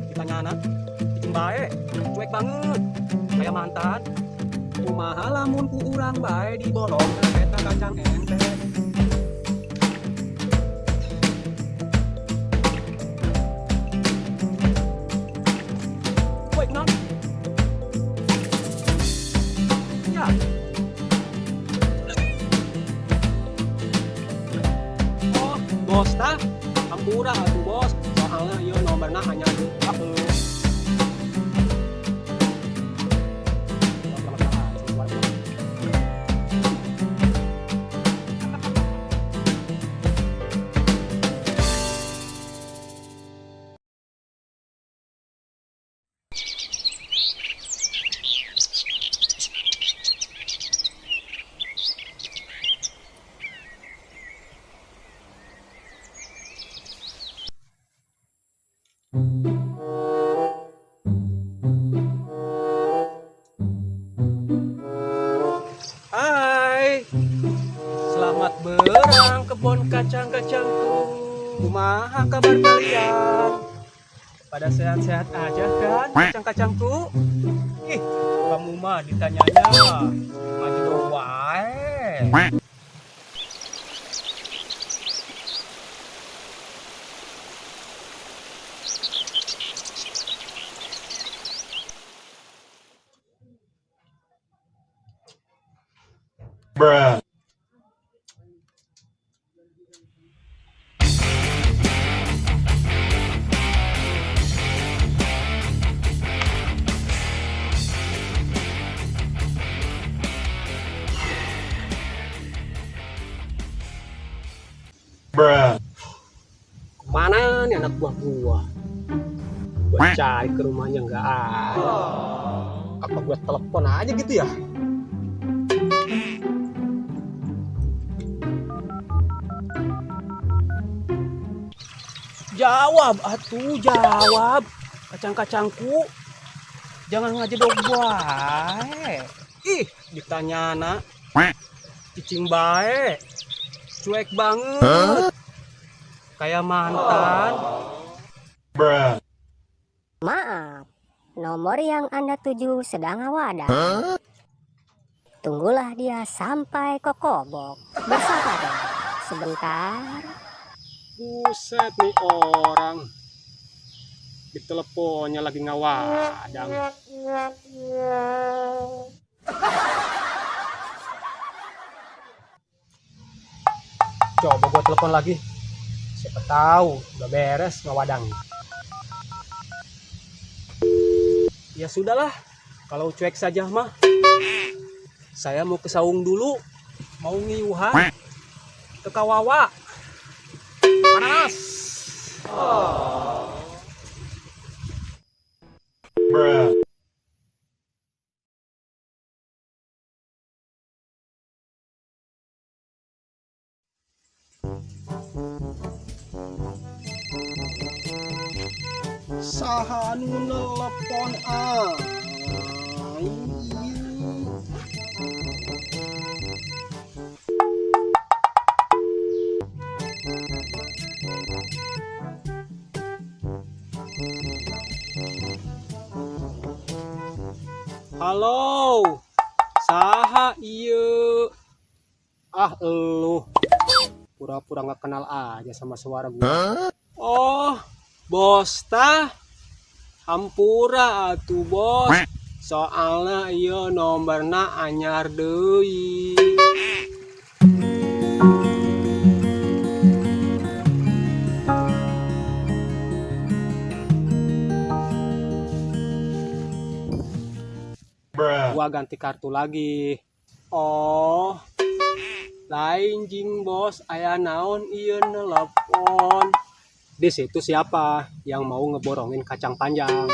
Ditanyana, cicing bae, cuek banget, kayak mantan. Kumaha lamun ku urang bae dibolong eta kacang ente. Woi, kunaon? Ya. Oh, bos tah, hampura atuh bos. Soalnya ieu nomorna hanya dua. Hai, selamat berang kebun kacang-kacangku. Kumaha kabar kalian? Pada sehat-sehat aja kan kacang-kacangku? Ih, kamu mah ditanyanya maju wae. Bruh. Bruh. Kemana nih anak buah gua? Gua cari ke rumahnya nggak ada. Apa gua telepon aja gitu ya? Jawab atuh, jawab. Kacang-kacangku. Jangan ngajedog wae. Ih, ditanya anak. Cicing bae. Cuek banget. Huh? Kayak mantan. Bruh. Maaf, nomor yang Anda tuju sedang ngawadang. Huh? Tunggulah dia sampai kokobok. Bersabar sebentar. Buset nih orang. Diteleponnya lagi ngawadang. Coba gua telepon lagi. Siapa tahu udah beres ngawadang. Ya sudahlah, kalau cuek saja mah. Saya mau ke saung dulu, mau ngiuhan ke Kawawa. Panas. Bruh. Saha nu nelepon aing? Halo, saha ieu? Ah, elu pura-pura nggak kenal aja sama suara gua. Huh? Oh, bos tah, hampura atuh bos. Soalnya ieu nomorna anyar deui. Bruh. Gua ganti kartu lagi. Oh, lain jing bos, aya naon ieu nelepon. Di situ siapa yang mau ngeborongin kacang panjang?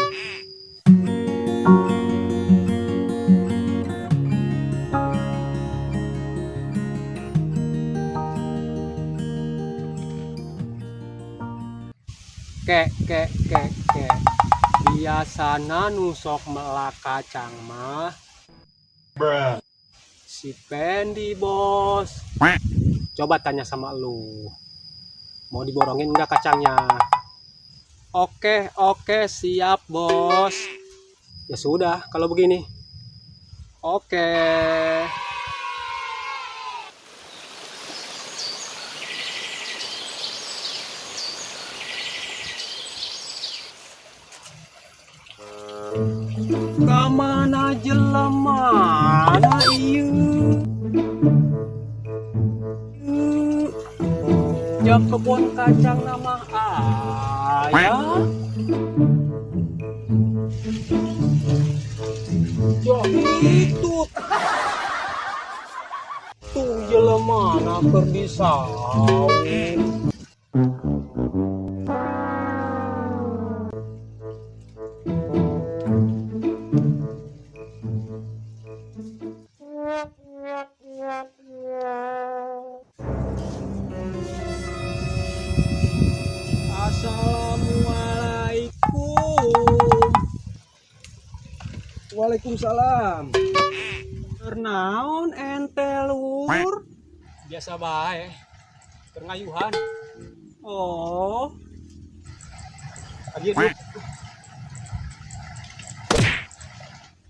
Kek kek kek kek. Biasana nu sok melak kacang mah Bruh. si Pendi, bos. Coba tanya sama lu. Mau diborongin nggak kacangnya? Oke, oke, siap, bos. Ya sudah, kalau begini. Oke. Kamana jelemana ieu? Jam kebun kacang nama ayah. Ya itu tuh jelemana keur di saung. Assalamualaikum. Waalaikumsalam. Keur naon ente lur? Biasa bae. Keur ngayuhan. Oh. Lagi duduk.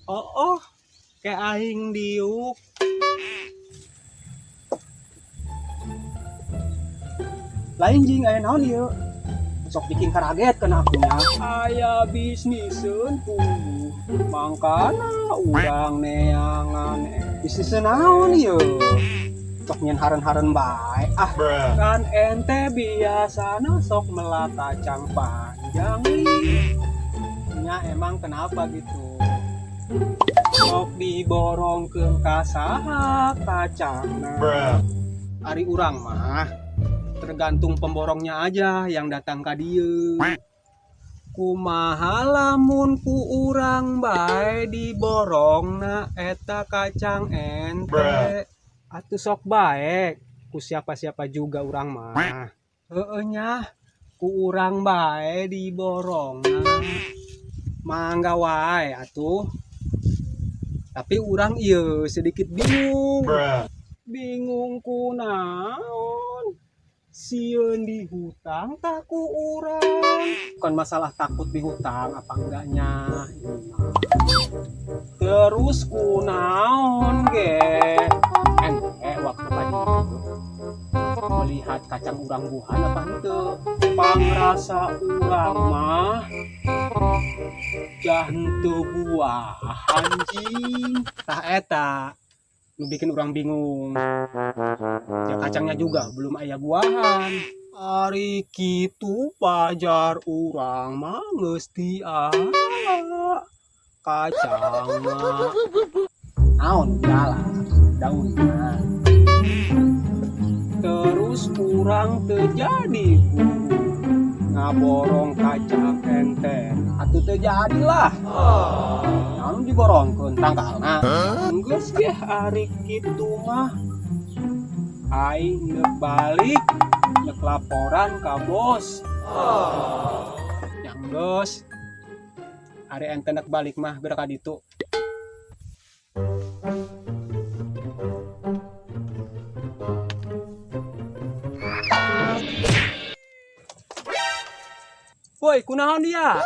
Oh, oh. Kayak aing diuk. Lain jing aya naon ieu? Sok bikin kaget kena akunya. Aya bisniseun puguh. Mangkana urang neangan. Bisnis naon ieu? Sok nyen haren-haren bae. Ah, Bruh. kan ente biasana sok melak kacang panjang nih. Nya emang kenapa gitu? Sok diborongkeun ka saha kacangna? Bruh. Ari urang mah tergantung pemborongnya aja yang datang ka dieu. Kumaha lamun ku urang bae diborongna eta kacang ente? Bruh. Atuh sok bae ku siapa-siapa juga urang mah. Heeh nya, ku urang bae diborongna. Mangga wae atuh. Tapi urang ieu sedikit bingung. Bruh. Bingung kunaon? Sieun dihutang tak ku urang. Bukan masalah takut dihutang apa enggaknya ini mah. Terus kunaon ge? Ente waktu tadi itu melihat kacang urang buahan apa henteu? Pangrasa urang mah jah henteu buah anjing. Tah eta nu bikin urang bingung. Ya kacangnya juga belum aya buahan. Ari kitu pajar urang mah geus diala. Kacangna naon diala daunna. Terus urang teu jadi guru ngaborong kacang ente. Atuh teu jadilah. Naon diborongkeun tangkalna? Geus ge ari kitu mah. Aing neuk balik neuk laporan ka bos. Yang geus ari ente neuk balik mah geura ka ditu. Woi, kunaon dia?